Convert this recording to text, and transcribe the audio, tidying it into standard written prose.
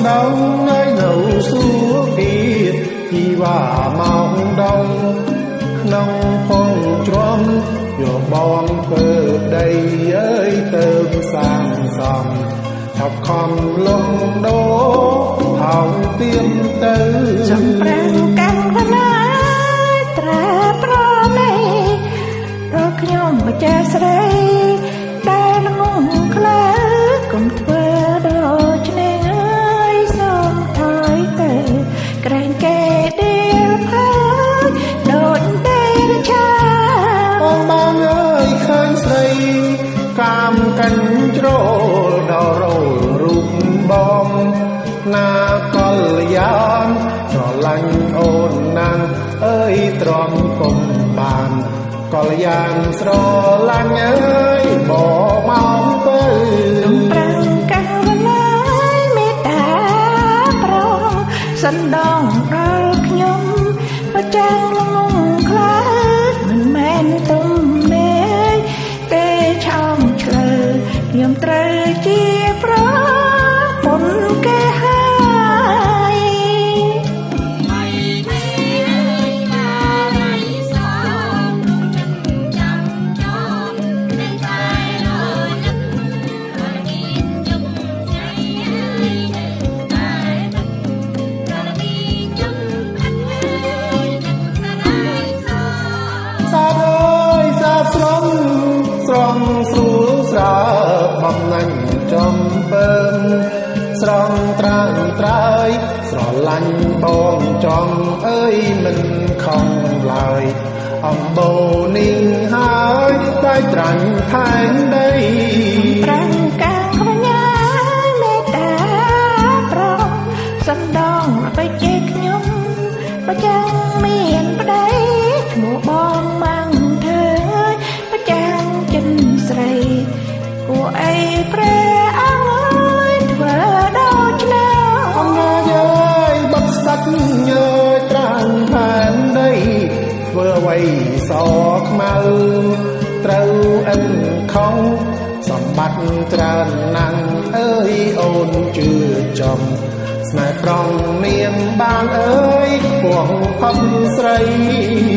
ដងនៅនៅសួគ៌ជីវ៉ាម៉ោងដងក្នុងផងជ្រំយកបងធ្វើប្តីអើយទៅសាងសំឆាប់ខំលងដូហោទៀមទៅ សំប្រាំងកាំងវណាត្រាប្រណីដល់ខ្ញុំម្ចាស់ស្រីដែលងងខ្លៅ កុំធ្វើដូច្នេះអើយ សូមថយទៅ ក្រែងគេដៀលផើយដូចដេរឆា បងបងអើយ ឃើញស្រីកាមកញ្ជ្រោលដល់រោលរូបបងណាកល្យាន ស្រឡាញ់អូនណាងអើយ ទ្រាំពុំបានកល្យានស្រឡាញ់អើយ បងមកទៅ ប្រាំងកាំងវឡាយមេត្តាប្រសិនដងដល់ខ្ញុំ បើចាំងលងខ្លាចមិនមែនទំនេរទេ ឆោមឆ្លើខ្ញុំត្រូវជាប្រពន្ធគេហើយ សាបអើយសាបស្រងស្រងស្រួលស្រើ បំណាញ់ចំពើមស្រងត្រាងត្រើយ ស្រឡាញ់បងចង់អើយមិនខំឡើយ អំបូនេះហើយតែត្រាញ់ថែនដី ប្រាំងកាំងខ្ញ៉ាមេត្តាប្រសំដងអ្វីជេខ្ញុំ បើចាំងមានប្តីឈ្មោះបងម៉ាំងធ្វើ បើចាំងចិនស្រីគួរអីព្រះអង្គអើយធ្វើដូច្នេះ អំណាចអើយ បាត់ស្ដាច់ញើយត្រាំផែនដី ធ្វើអ្វីសខ្មៅត្រូវអិនខំសម្បត្តិច្រើនណាស់អើយ អូនជឿចំស្នេហ៍ប្រងនាងបានអើយ ពងផុតស្រី។